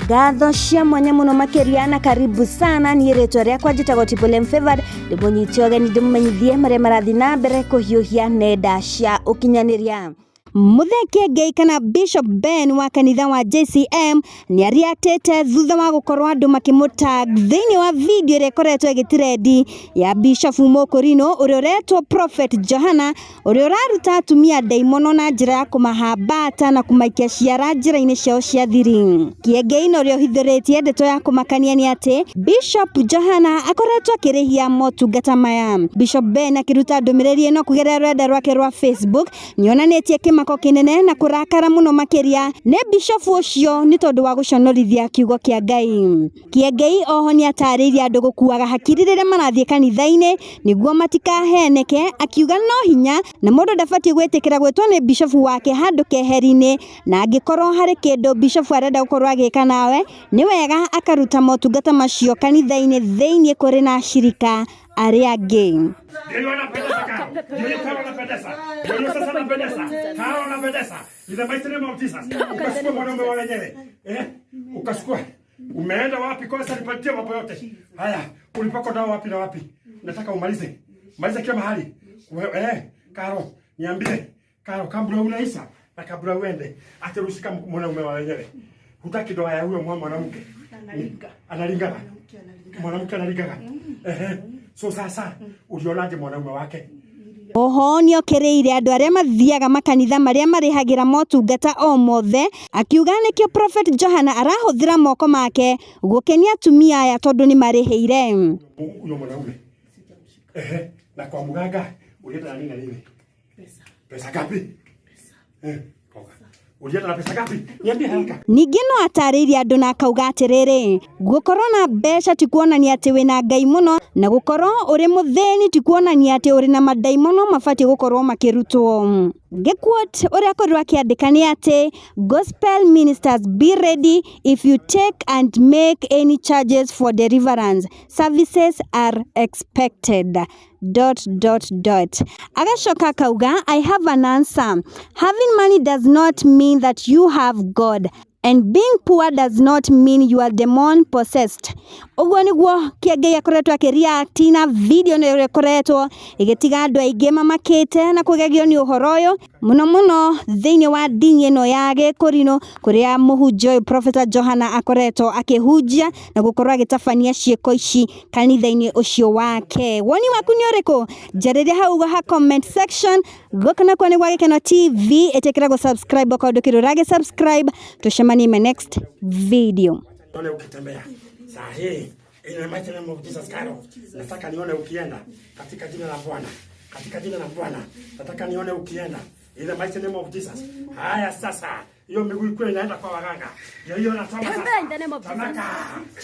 Ngatho cia mwanya muno makiria na karibu sana. Niĩ rĩtwa rĩakwa njĩtagwo Tipolem Favored, ndĩmũnyite ũgeni ndĩmũmenyithie marĩa marathiĩ na mbere kũhiũhia nenda cia ũkinyanĩria. Mũthee Kĩengei kana Bishop Ben wa kanitha wa JCM nĩ ariatĩte thutha wa gũkorwo andũ makĩmũtag thĩinĩ wa video ĩrĩa ĩkoretwo ĩgĩtirendi ya Bishop Mũkũrinũ ũrĩa ũretwo Prophet Johana, ũrĩa ũraruta atumia ndaimono na njĩra ya kũmahambata na kũmaikia ciara njĩra-inĩ ciao cia thiri. Kĩengei na ũrĩa ũhithũrĩtie ndeto ya kũmakania nĩ atĩ Bishop Johana akoretwo akĩrĩhia motungata maya. Bishop Ben akĩruta ndũmĩrĩri ĩno kũgerera rũrenda rwake rwa Facebook nĩonanĩtie kĩmako kĩnene na kũrakara mũno makĩria nĩ bishofu ũcio nĩ tondũ wa gũconorithia kiugo kĩa Ngai. Kĩengei oho nĩatarĩirie andũ gũkuaga hakiri rĩrĩa marathiĩ kanitha-inĩ nĩguo matikaheneke, akiuga no hinya na mũndũ ndabatiĩ gwĩtĩkĩra gwĩtwo nĩ bishofu wake handũ keheri-inĩ, na angĩkorwo harĩ kĩndũ bishofu arenda gũkorwo agĩka nawe nĩ wega akaruta motungata macio kanitha-inĩ thĩinĩ kũrĩ na ashirika arĩa angĩ. Ndio anapendeza Karo. Ndio Karo anapendeza. Ndio sasa anapendeza. Karo anapendeza. In the mighty name of Jesus. Ukachukua mwanaume wa wenyewe. Eh? Ukachukua. Umeenda wapi kwanza nipatie mambo yote. Haya, ulipaka dawa wapi na wapi? Nataka umalize. Maliza kila mahali. Wewe Karo, niambie. Karo, kabla unaisha na kabla uende, acha rushika mwanaume wa wenyewe. Hutaki doa ya huyo mwanamke. Analinga. Analingana. Mwanamke analinga. Mwanamke analingaga. Ehe. So sasa ulionaje mwanaume wake? Oho nĩokĩrĩire andũ arĩa mathiaga makanitha marĩa marĩhagĩra motungata o mothe, akiuga nĩkĩo Prophet Johana arahũthĩra moko make gũkenia atumia aya tondũ nĩmarĩhĩire. Huyo mwanaume. Ehe. Na kwa mganga ulienda na nini na nini? Pesa. Pesa ngapi? Eh, koga. Ulienda na pesa ngapi? Niambie haraka. Ningĩ no atarĩirie andũ na akauga atĩrĩrĩ, gũkorwo na mbeca ti kuonania atĩ wĩna Ngai mũno, na gũkorwo ũrĩ mũthĩni ti kuonania atĩ ũrĩ na mandaimono mabatiĩ gũkorwo makĩrutwo. Ngĩquote ũrĩa akorirwo akĩandĩka nĩ atĩ gospel ministers, be ready if you take and make any charges for deliverance, services are expected dot dot dot. Agacoka akauga, "I have an answer. Having money does not mean that you have God, and being poor does not mean you are demon possessed." Ũguo nĩguo Kĩengei akoretwo akĩreact na video ĩno ĩrĩa ĩkoretwo ĩgĩtiga andũ aingĩ mamakĩte na kũgegio nĩ ũhoro ũyũ mũno mũno thĩinĩ wa ndini ĩno ya Gĩkũrinũ, kũrĩa mũhunjia ũyũ Prophet Johana akoretwo akĩhunjia na gũkorwo agĩtabania ciĩko ici kanitha-inĩ ũcio wake. Woni waku nĩ ũrĩkũ? Njarĩria hau ha comment section. Gũkũ nakuo nĩ gwa Gĩkeno TV, ĩtĩkĩra gũ subscribe okorwo ndũkĩrĩ ũragĩ subscribe. Tũcemanie in my next video. Nione ukitembea. Saa hii in the mighty name of Jesus Karo. Nataka nione ukienda katika jina la Bwana. Katika jina la Bwana. Nataka nione ukienda in the mighty name of Jesus. Haya sasa. Hiyo miguu ikuwe inaenda kwa waganga. Ndio hiyo natoka sasa. Tembea in the name of Jesus. Chomeka.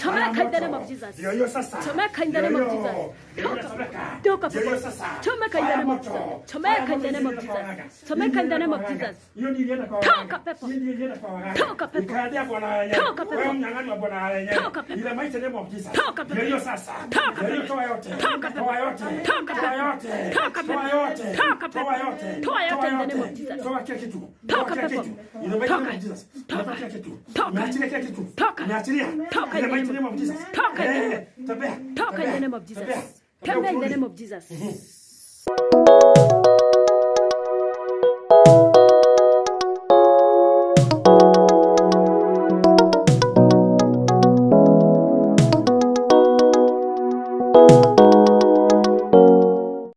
Chomeka in the name of Moto. Jesus. Ndio hiyo sasa. Chomeka in the Ndio name of hiyo. Jesus. Ndio hiyo Toka. chomeka. Toka. Ndio hiyo sasa. Chomeka in the Fire name of moto. Jesus. Chomeka Fire in the moto name of ilienda kwa Jesus. waganga. Chomeka in the name of Hiyo Jesus. Hiyo ndio ilienda kwa Toka waganga. pepo. Hiyo ndio ilienda kwa waganga. Toka pepo. Ikaendea bwana wenyewe. Toka pepo. Wewe mnyang'anyi wa bwana wenyewe. Toka pepo. In the mighty name of Jesus. Toka pepo. Ndio hiyo sasa. Toka Ndio hiyo pepo. toa yote. Toka pepo. Toa yote. Toka Toa pepo. yote. Toka pepo. Toa yote. Toka pepo. Toa yote. Toa yote in the name of Jesus. Toa kila kitu. Toka Toa kila pepo. kitu. In the mighty name Toka. of Jesus. Toka. Toa kila kitu. Toka. Umeachilia kila kitu. Toka. Umeachilia. Toka In the in the mighty name name of Jesus. Toka in the Eh, tembea. Toka in the Tembea. name of Jesus. Tembea. Tembea in the Ukirudi. name of Jesus.